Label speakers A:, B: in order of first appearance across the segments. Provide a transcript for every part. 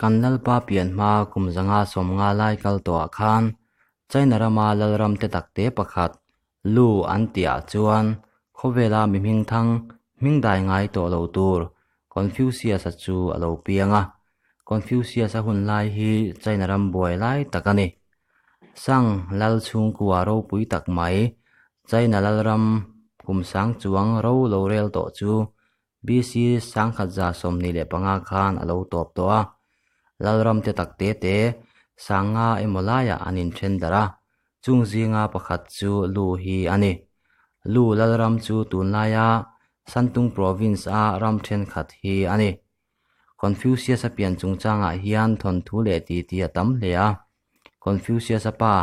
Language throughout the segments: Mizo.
A: Kan Lalpa pian hma kum 550 lai kal tawhah khan China rama lalram te takte pakhat Lu an tihah chuan khawvela mi hmingthang hming dai ngai tawh lo tur Confucius-a chu a lo piang a. Confucius-a hun lai hi China ram buai lai tak a ni. Sang lal chhungkua ropui tak mai China lalram kum sang chuang ro lo rel tawh chu BC 1125 khan a lo tawp tawh a. Lalram te tak te te sanga emaw laiah an inthen darh a, chung zinga pakhat chu Lu hi a ni. Lu lalram chu tunlaia Shantung Province-a ram thenkhat hi a ni. Confucius-a pian chungchangah hian thawnthu leh titi a tam hle a. Confucius-a pa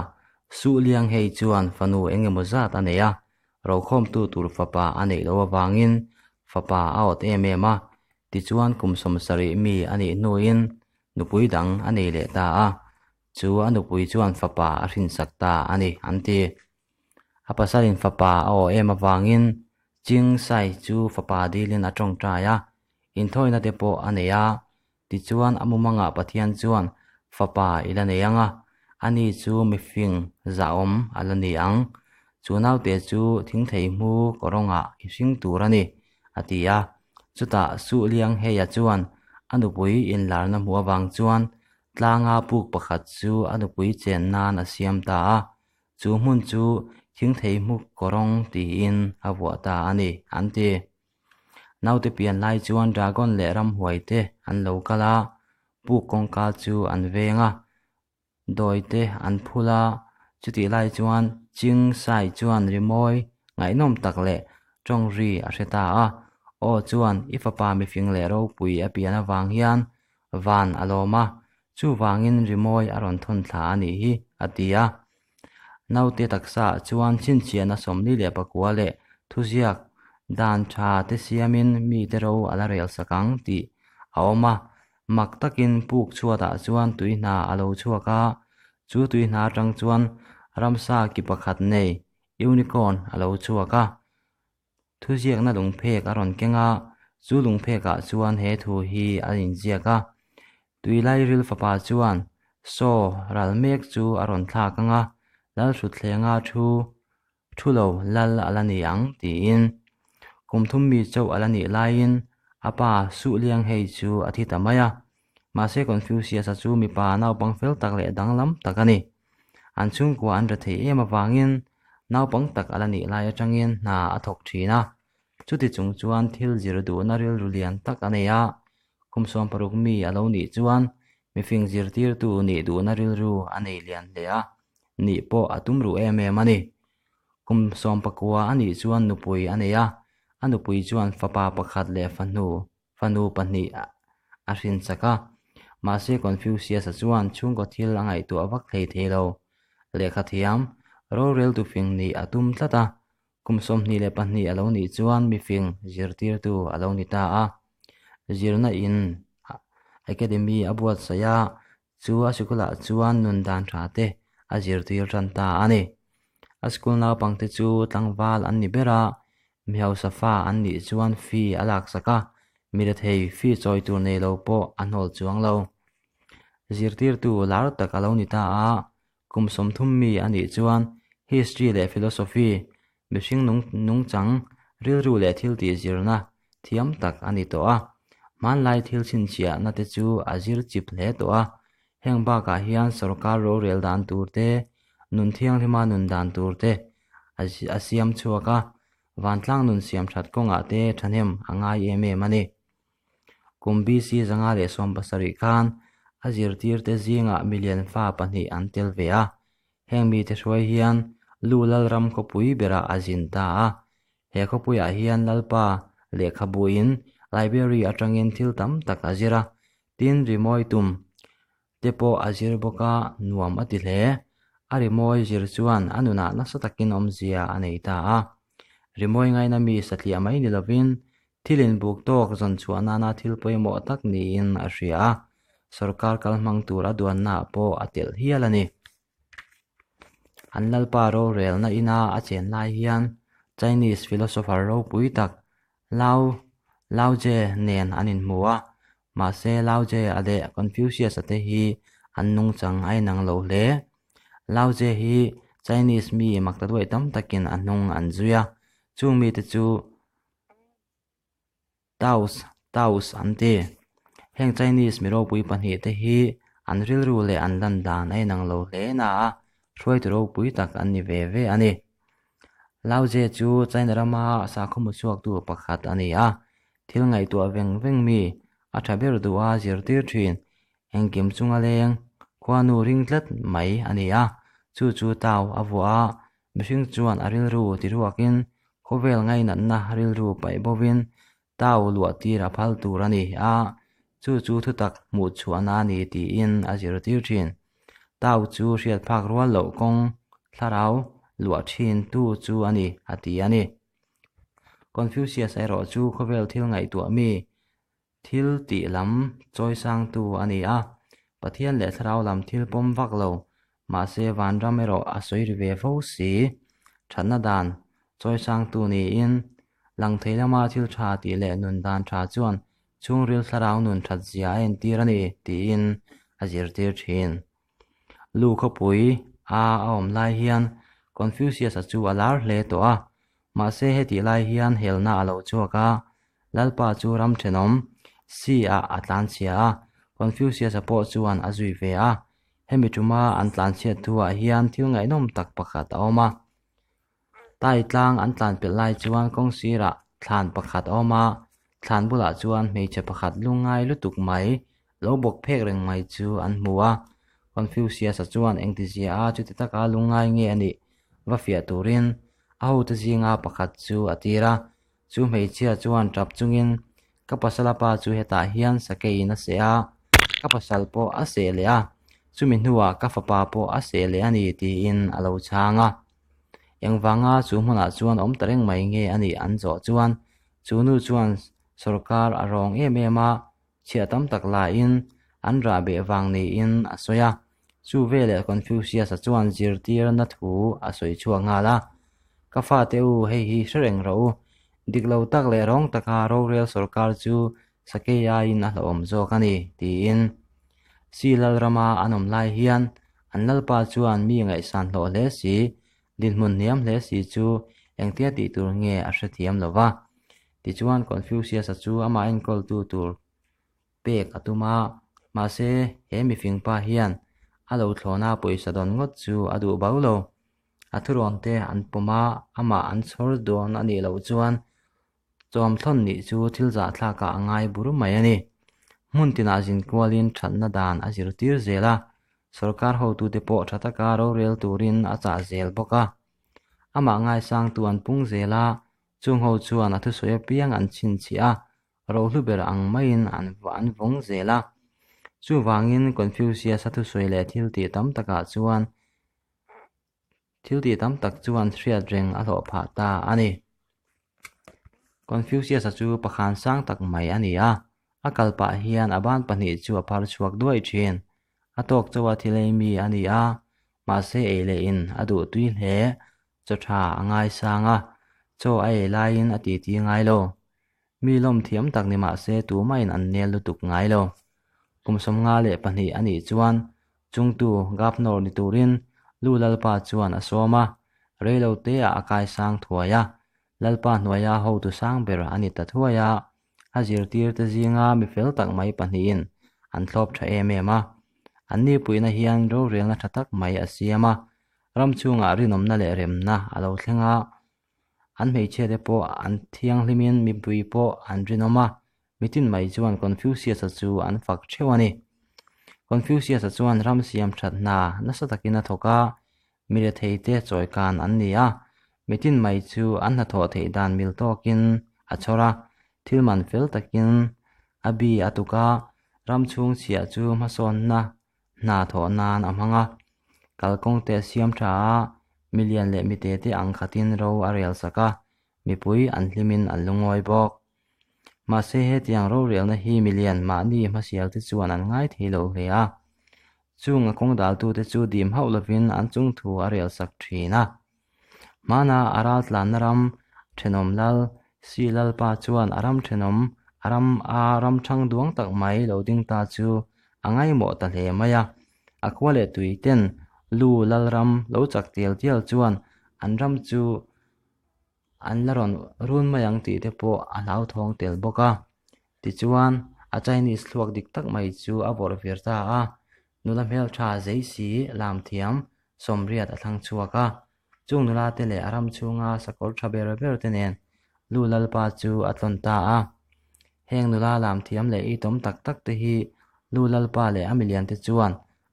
A: Su Lianghei chuan fanu eng emaw zat a nei a, rokhawmtu tur fapa a neih loh avangin fapa a awt em em a, tichuan kum 70 mi a nih hnuin nupui dang a nei leh ta a, chu a nupui chuan fapa a hrinsak ta a ni, an ti. A pasalin fapa a awh em avangin Ching Sai chu fapa dilin a tawngtai a, inthawina te pawh a nei a, tichuan a mumangah Pathian chuan fapa i la nei ang a, ani chu mifing zahawm a la ni ang. Chu naute chu thingthei hmu kawrawngah i hring tur a ni, a ti a. Chutah Suh Liang Heia chuan a nupui inlarna hmuh avang chuan tlanga puk pakhat chu a nupui chen nan a siam ta a. Chu hmun chu thingthei hmu kawrawng tiin a vuah ta a ni, an ti. Naute pian lai chuan dragon leh ramhuai te an lo kal a, puk kawngka chu an veng a, dawi te an phul a, chutih lai chuan Ching Sai chuan rimawi ngaihnawm tak leh tawng ri a hre ta a, Aw chuan i fapa mifing leh ropui a pian avang hian van a lawm a, chuvangin rimawi a rawn thawn thla a nih hi, a ti a. Naute taksa ah chuan chhinchhiahna 49 leh thuziak dan tha te siamin mite ro a la rel sak ang tih a awm a. Mak takin puk chhuatah chuan tui hna a lo chhuak a, chu tui hna atang chuan ramsa ki pakhat nei unicorn a lo chhuak a. Thuziakna lungphek a rawn keng a, chu lungphekah chuan he thu hi a inziak a. Tuilairil fapa chuan saw ral mek chu a rawn thlak ang a, Lalhruthlenga thu thu lo lal a la ni ang tiin. Kum thum mi chauh a la nih laiin a pa Suh Lianghei chu a thi ta mai a. Mahse Confucius-a chu mipa naupang fel tak leh danglam tak a ni. An chhungkua an rethei em avangin naupang tak a la nih lai atangin hna a thawk thin a. Chuti chung chuan thil zir duhna rilru lian tak a nei a, kum 60 mi a lo nih chuan mifing zirtirtu nih duhna rilru a nei lian hle a, nih pawh a tum ruh em em a ni. Kum 19 a nih chuan nupui a nei a, a nupui chuan fapa pakhat leh fanu fanu pahnih a hrin chak a. Mahse Confucius-a chuan chhungkaw thil a ngaihtuah vak hlei thei lo. Lehkha thiam, rorel tufing nih a tum tlat a. Kum 22 a lo nih chuan mifing zirtirtu a lo ni ta a. Zirna in academy a buatsaih a, chu a sikulah chuan nun dan tha te a zirtir tan ta a ni. A school naupangte chu tlangval an ni ber a, mi hausa fa an nih chuan fee a laksak a, mi rethei fee chawi tur nei lo pawh a hnawl chuang lo. Zirtirtu lar tak a lo ni ta a, kum 30 mi a nih chuan history leh philosophy, mihring nung nungchang, rilru leh thil tih zirna thiam tak a ni tawh a. Hmanlai thil chhinchhiahna te chu a zir chip hle tawh a, heng bakah hian sorkar rorel dan tur te, nun thianghlima nun dan tur te a siam chhuak a, vantlang nun siam that kawngah te thahnem a ngai em em a ni. Kum BC 570 khan a zirtirte zingah milian fa pahnih an tel ve a, heng mite hruai hian Lu Lalram khawpui berah a zin ta a. He khawpuiah hian Lalpa lehkhabuin library atangin thil tam tak a zir a, tin rimawi tum te pawh a zir bawk a, nuam a ti hle. A rimawi zir chuan a nunah nasa takin awmzia a nei ta a. Rimawi ngaina mi satliah mai ni lovin thil inbuk tawk zawn chhuah nana thil pawimawh tak niin a hria a, sorkar kal hmang tur a duannaah pawh a telh hial a ni. An Lalpa rorelna ina a chen lai hian Chinese philosopher ropui tak Lao Lao Tze nen an inhmu a. Mahse, Lao Tse-a leh Confucius-a te hi an nungchang a inang lo hle. Lao Tse hi Chinese mi maktaduai tam takin a hnung an zui a, chung mite chu Taos, Taos an ti. Heng Chinese mi ropui pahnihte hi an rilru leh an lan dan a inang lo hle na a, hruaitu ropui tak an ni ve ve a ni. Lao Tse chu China rama sakhaw hmuchhuaktu pakhat a ni a, thil ngaihtuah veng veng mi a tha ber duh a zirtir thin. Engkim chunga leng khuanu ring tlat mai a ni a, chu chu tau a vuah a, mihring chuan a rilru ti ruakin khawvel ngainatna rilru paih bovin tau luah tir a phal tur a ni a, chu chu thutak hmuh chhuahna a ni tiin a zirtir thin. Tau chu hriat phak rual loh kawng thlarau luah thin tu chu a ni a ti a ni. Confucius erawh chu khawvel thil ngaihtuah mi Thil tih lam chawisangtu a ni a, Pathian leh Thlarau lam thil pawm vak lo, mahse vanram erawh a sawi ri ve fo si. Thatna dan chawisangtu niin, lang thei lama thil tha tih leh nun dan tha chuan chhungril Thlarau nun that zia a entir a ni tiin a zirtir thin. Lu khawpui a a awm lai hian Confucius-a chu a lar hle tawh a, mahse hetih lai hian helna a lo chhuak a, Lalpa chu ram thenawm si ah a tlanchhia a, Confucius-a pawh chuan a zui ve a. Hemi tuma an tlanchhiat thuah hian thil ngaihnawm tak pakhat a awm a. Tai tlang an tlan pelh lai chuan kawng sirah thlan pakhat a awm a, thlan bulah chuan hmeichhe pakhat lungngai lutuk mai lo bawk phek reng mai chu an hmu a. Confucius-a chuan engtizia a chuti taka lungngai nge a nih va fiah turin a hote zinga pakhat chu a tir a. Chu hmeichhia chuan tap chungin, Ka pasala pa chu hetah hian sakeiin a seh a, ka pasal pawh a seh leh a, chumi hnuah ka fapa pawh a seh leh a ni, tiin a lo chhang a. Engvanga chu hmunah chuan awm ta reng mai nge a nih an zawh chuan chu nu chuan sawrkar a rawng em em a, chhiah tam tak laiin an rah beh vang niin a sawi a. Chu veleh Confucius-a chuan zirtirna thu a sawi chhuak nghal a, Ka fate u, hei hi hre reng rawh u. Dik lo tak leh rawng taka rorel sawrkar chu sakei aiin a hlauhawm zawk a ni, tiin. Si Lalrama an awm lai hian an lalpa chuan mi ngaihsan hlawh hle si, dinhmun hniam hle si chu engtia tih tur nge a hrethiam lo va. Tichuan Confucius-a chu amah enkawltu tur pek a tum a, mahse he mifing pa hian a lo thlawna pawisa dawn ngawt chu a duh bau lo. A thurawn te an pawm a, amah an chhawr dawn a nih loh chuan chawm thlawn nih chu thil zahthlakah a ngai bur mai a ni. Hmun tinah zin kualin thatna dan a zirtir zel a, sawrkar hotute pawh tha taka rorel turin a chah zel bawk a. Amah ngaisangtu an pung zel a, chung ho chuan a thusawi apiang an chhinchhiah a, rohlu ber ang maiin an an vawng zel a. Chuvangin Confucius-a thusawi leh thil tih tam takah chuan thil tih tam tak chuan hriat reng a hlawh phah ta a ni. Confucius-a chu pakhan sang tak mai a ni a, a kal pah hian a ban pahnih chu a phar chhuak duai thin. A tawk chauha thil ei mi a ni a, mahse ei leh in a duh tui hle. Chaw tha a ngaisang a, chaw a ei laiin a titi ngai lo. Mi lawm thiam tak ni mah se tumahin an nel lutuk ngai lo. Kum 52 a nih chuan chungtu Governor ni turin Lu Lalpa chuan a sawm a, reilo teah a kaisang thuai a, Lalpa hnuaia hotu sang ber a ni ta thuai a, a zirtirte zinga mi fel tak mai pahnihin an thlawp tha em em a. Anni puihna hian rorelna tha tak mai a siam a, ram chhungah rinawmna leh remna a lo thleng a, An hmeichhiate pawh an thianghlimin mipui pawh an rinawm a, mitin mai chuan Confucius-a chu an fak theuh a ni. Confucius-a chuan ram siam that hna nasa takin a thawk a, mi retheite chawikan an ni a, mitin mai chu an hnathawh theih dan mil tawkin a chhawr a, thil man fel takin a bi a tuk a, ram chhung chhiah chu hmasawnna hna thawh nan a hmang a, kalkawngte a siam tha a, milian leh mitete ang khatin ro a rel sak a, mipui an hlimin an lungawi bawk. Mahse hetiang rorelna hi milian mahni hmasialte chuan an ngai thei lo hle a, chung a kawng daltute chu dim hauh lovin an chungthu a rel sak thin a. Hmana a raltlanna ram thenawm lal Si Lalpa chuan a ram thenawm A ram a ram thang duang tak mai lo ding ta chu a ngaimawh ta hle mai a. A khua leh tui ten Lu Lalram lo chak tial tial chuan an ram chu an la rawn run mai ang tih te pawh a hlauthawng tel bawk a. Tichuan, a Chinese thluak dik tak mai chu a vawrh vir ta a, nula hmeltha zei si lam thiam sawmriat a thlang chhuak a. Chung nula te leh a ram chhunga sakawr tha ber ber te nen Lu Lalpa chu a tlawn ta a. Heng nula lam thiam leh itawm tak tak te hi Lu Lalpa leh a milian te chuan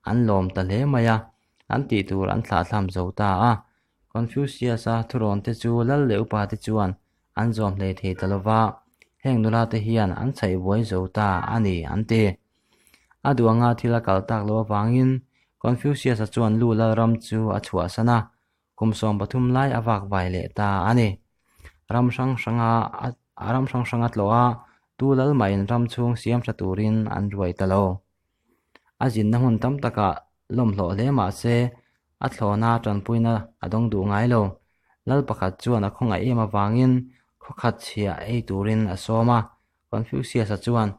A: an lawm ta hle mai a, an tih tur an thlahthlam zo ta a. Confucius-a thurawn te chu lal leh upa te chuan an zawm hlei thei ta lova, heng nula te hian an chhaih buai zo ta a ni an ti. A duh anga thil a kal tak loh avangin Confucius-a chuan Lu Lalram chu a chhuahsan a, kum 13 lai a vak vai leh ta a ni. Ram hrang hranga ram hrang hranga tlawh a, tu lal mahin ram chhung siam tha turin an ruai ta lo. A zinna hmun tam takah lawmhlawh hle mah se, a thlawna tanpuina a dawng duh ngai lo. Lal pakhat chuan a khawngaih em avangin khawkhat chhiah ei turin a sawm a. Confucius-a chuan,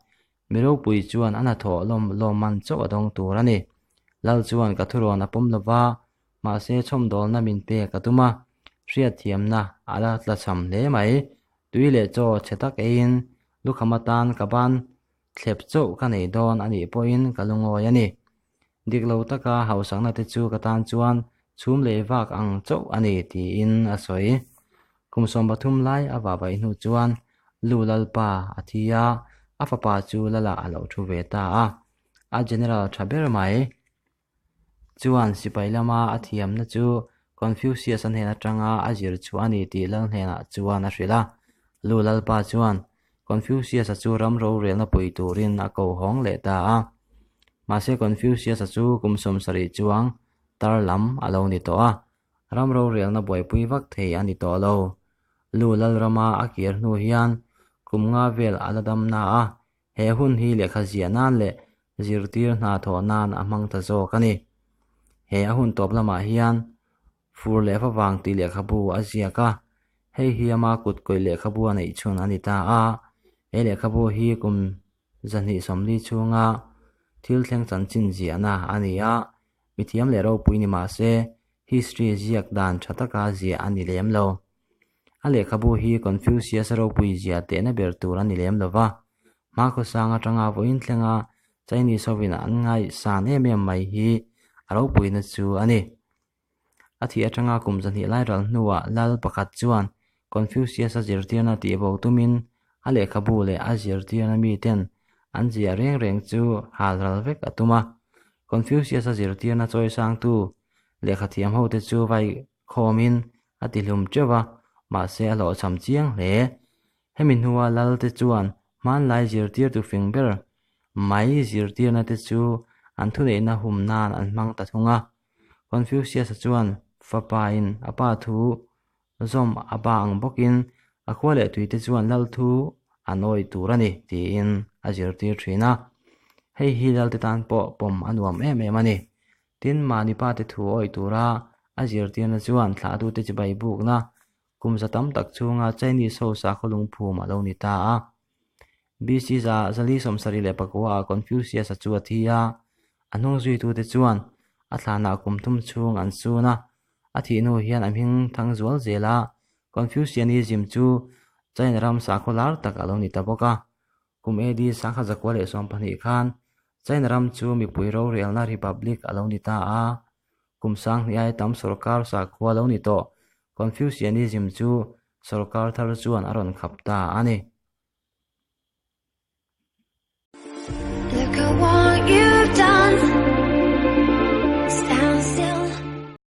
A: Mi ropui chuan a hnathawh lawm lawmman chauh a dawng tur a ni. Lal chuan ka thurawn a pawm lova, mahse chhawmdawlna min pek a tum a, hriatthiamna a la tlachham hle mai. Tui leh chaw chhe tak eiin lukham atan ka ban thlep chauh ka nei dawn a nih pawhin ka lungawi a ni. Dik lo taka hausakna te chu ka tan chuan chhum lei vak ang chauh a ni tiin a sawi. Kum 13 lai a vahvaih hnu chuan Lu Lalpa a thi a, a fapa chu Lala a lo thu ve ta a. A general tha ber mai chuan sipai lama a thiamna chu Confucius-a hnen atanga a zir chhuah a ni tih Lal hnenah chuan a hrilh a. Lu Lalpa chuan Confucius-a chu ram rorelna pui turin a ko hawng leh ta a. Mahse Confucius-a chu kum 70 chuang tar lam a lo ni tawh a, ram rorelna buaipui vak thei a ni tawh lo. Lu Lalrama a kir hnu hian kum nga vel a la dam na a, he hun hi lehkha ziah nan leh zirtir hna thawh nan a hmang ta zawk a ni. He a hun tawp lamah hian fur leh favang tih lehkhabu a ziak a, hei hi ama kut kawih lehkhabu a neih chhun a ni ta a. He lehkhabu hi kum 240 chhunga thil thleng chanchin ziahna a ni a, mithiam leh ropui ni mah se history ziak dan tha taka ziah a ni lem lo. A lehkhabu hi Confucius ropui zia tehna ber tur a ni lem lo va, hmakhawsang atanga vawiin thlenga Chinese hovin an ngaihsan em em mai hi a ropuina chu a ni. A thih atanga kum 200 lai ral hnuah lal pakhat chuan Confucius-a zirtirna tih bo tumin a lehkhabu leh a zirtirna miten an ziah reng reng chu hal ral vek a tum a. Confucius-a zirtirna chawisangtu lehkhathiam hote chu vai khawmin a tihlum teuh a, mahse a hlawhchham chiang hle. Hemi hnua lal te chuan hmanlai zirtirtu fing ber mai zirtirna te chu an thuneihna hum nan an hmang ta thung a. Confucius-a chuan fapa in a pa thu zawm a ba ang bawkin a khua leh tui te chuan lal thu an awih tur a ni tiin a zirtir thin a. Hei hi lal te tan pawh pawm a nuam em em a ni. Tin, mahni pa te thu awih tura a zirtirna chuan thlahtute chibai bukna kum za tam tak chhunga Chinese ho sakhaw lungphum a lo ni ta a. BC 474 ah Confucius-a chu a thi a, a hnung zuitute chuan a thlanah kum thum chhung an sun a. A thih hnu hian a hming thang zual zel a, Confucianism chu China ram sakhaw lar tak a lo ni ta bawk a. Kum AD 1912 khan China ram chu mipui rorelna republic a lo ni ta a. Kum 2000 ai tam sorkar sakhua lo ni tawh Confucianism chu sorkar thar chuan a rawn khap ta a ni.
B: Look at what